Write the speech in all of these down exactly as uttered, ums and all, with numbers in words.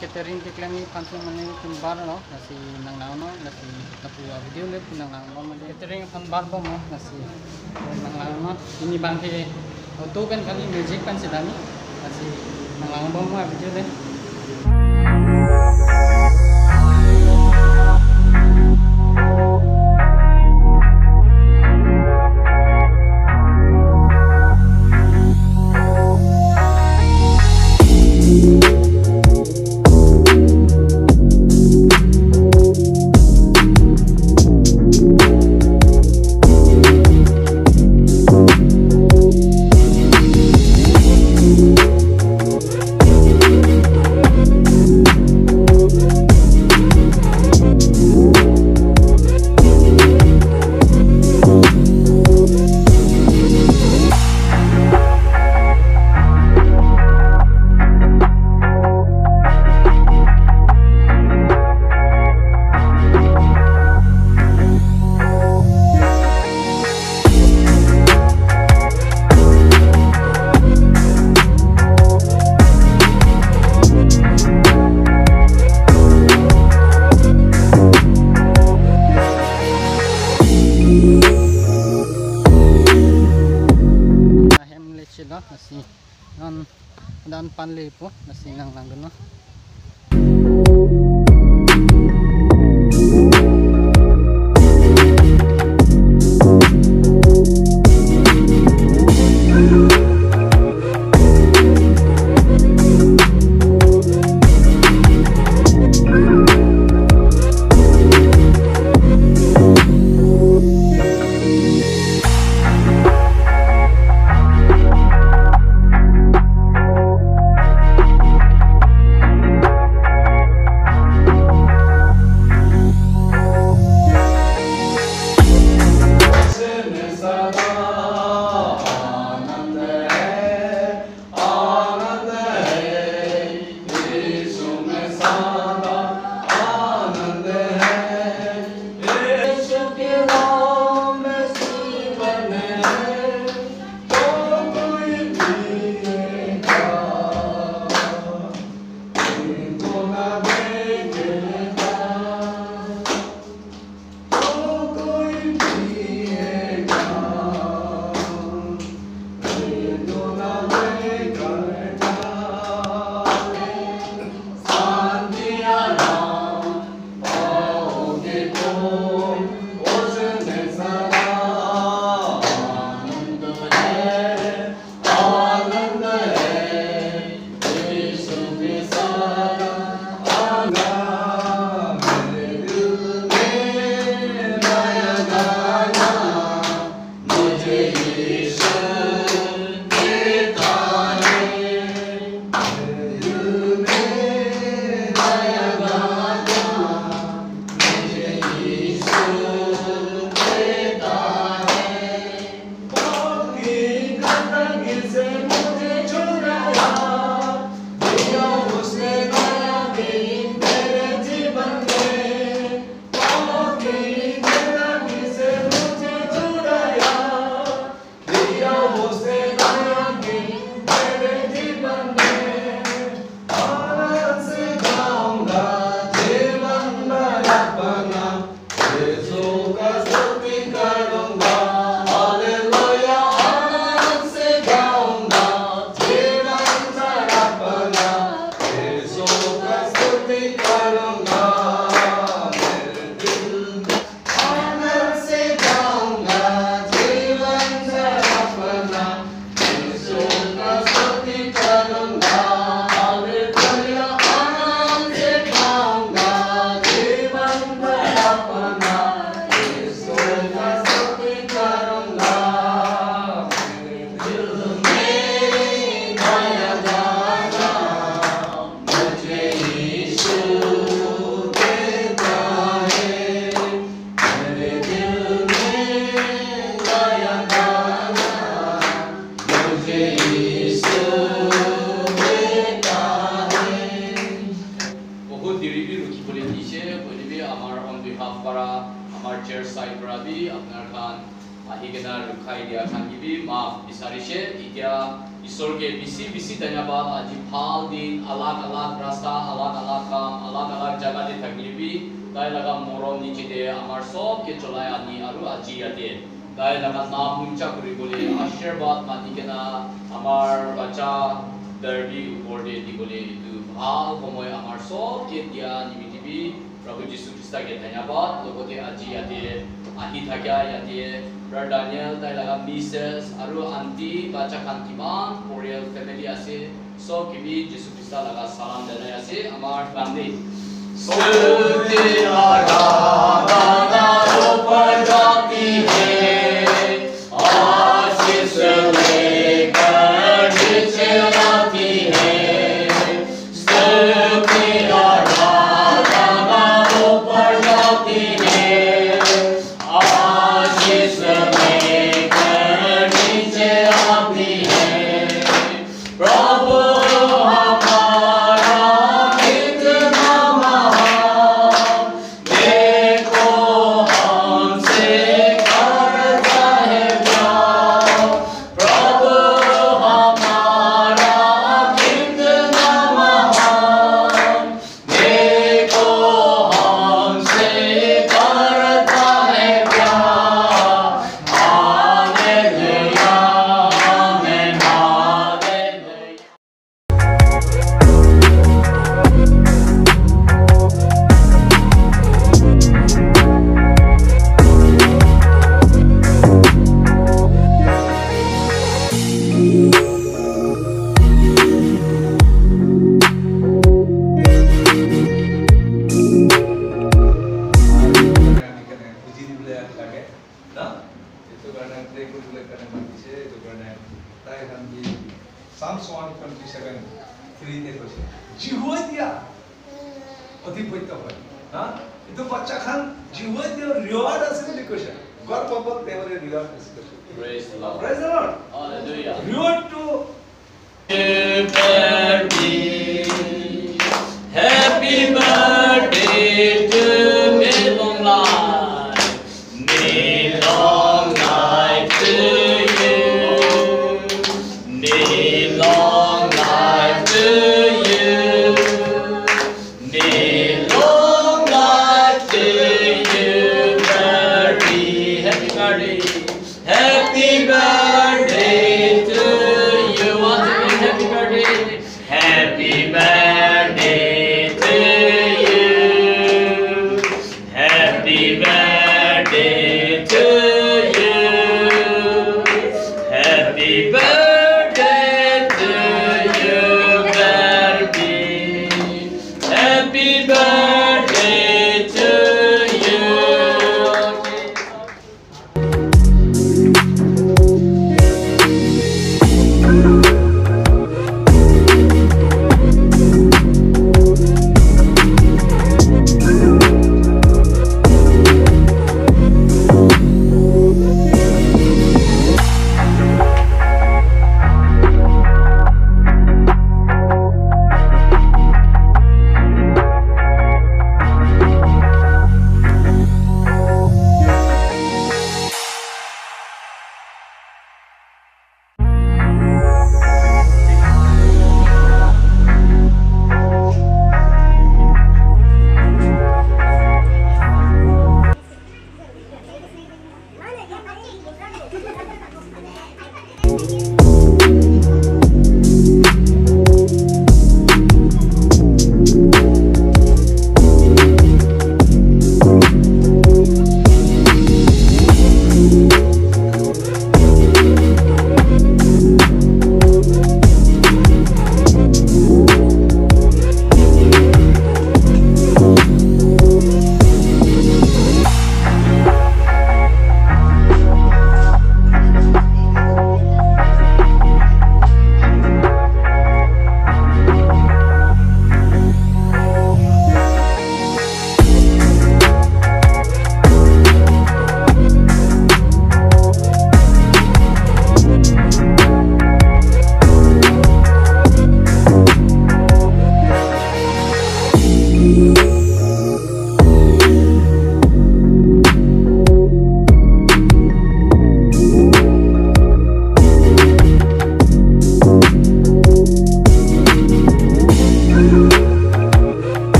Catering keklemji aphan si mane tum bar lo, lasi nang langnon, lasi lapu a-video le pu nang langbom mane. Catering aphan barbom lo, lasi nang langnon. Pini abang ke auto pen kali, music pen si damji, lasi nang langbom mo a-video le. Ahem le chelo, lasi non dan pan le po, lasi nang langdunnon. বহুত দেৰি বি ৰখিবলৈ দিছে, গতিকে আমাৰ on behalf পৰা, আমাৰ church side পৰা বি আপোনাৰ খান আহি কেনে ৰখাই দিয়া খান কি বি মাফ বিচাৰিছে। এতিয়া Isor ke bisi bisi dhanyabad, aji bhal din, alag alag rasta, alag alag kam, alag alag jaga te thaklibi, tai laga morom nichete amar sob ke cholai ani aru aji ate tai laga nam muncha kuri bole ashirbad mani kena amar bacha Darbi upor te di bole itu bhal komoi amar sob ke dia nimitibi Prabhu Jisu Krista ke dhanyabad, logote aji yate ahi thakya yate Brother Daniel tai laga Missus aru Aunty bacha khan kiman Oriel family ase, sob kebi Jisu Krista laga salam danai ase amar bande. Stuti aradhana upar jati hai, आशीष लेकर नीचे आती है। स्तुति आराधना ऊपर जाती है, आशीष लेकर नीचे आती है। प्रभु हमारा कितना महान, देखो हमसे करता है प्यार। प्रभु हमारा कितना महान, देखो हमसे करता है प्यार। हालेलुया, आमेन, हालेलुया। আমি কেনে বুজি দিবলৈ লাগে না? এইটো কাৰণে প্ৰে কৰিবলৈ কাৰণে মাতিছে, এইটো কাৰণে তাই এখন দি Psalms one twenty seven three তে কৈছে, জিহুৱাই দিয়া অধিপত্য হয়। হা? এইটো বাচ্চা খান জিহুৱাই দিয়া ৰিৱাৰ্ড আছে বুলি কৈছে। গৰ্ভৱত তেওঁৰে ৰিৱাৰ্ড আছে কৈছে। Praise the Lord. Praise the Lord. Hallelujah. ৰিৱাৰ্ডটো Happy birthday to me, long life. May long life to you. May long life to you. May long life to you, Barbie. Happy birthday. Happy birthday to you. Once again, happy birthday. Happy birthday to you. Happy birthday to you. Happy birthday to you, Barbie. Happy birthday to you.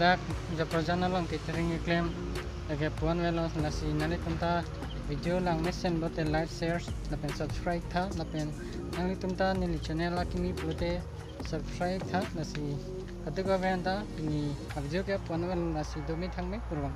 Dak Japrojan along catering keklem lake puan avelo, lasi nanglitum ta video lang mesen pulote like, share lapen subscribe tha, lapen nanglitum ta neli channel akimi pulote subscribe tha, lasi kadokave anta pini avideo ke puan avelo, lasi domi thangme kurvang.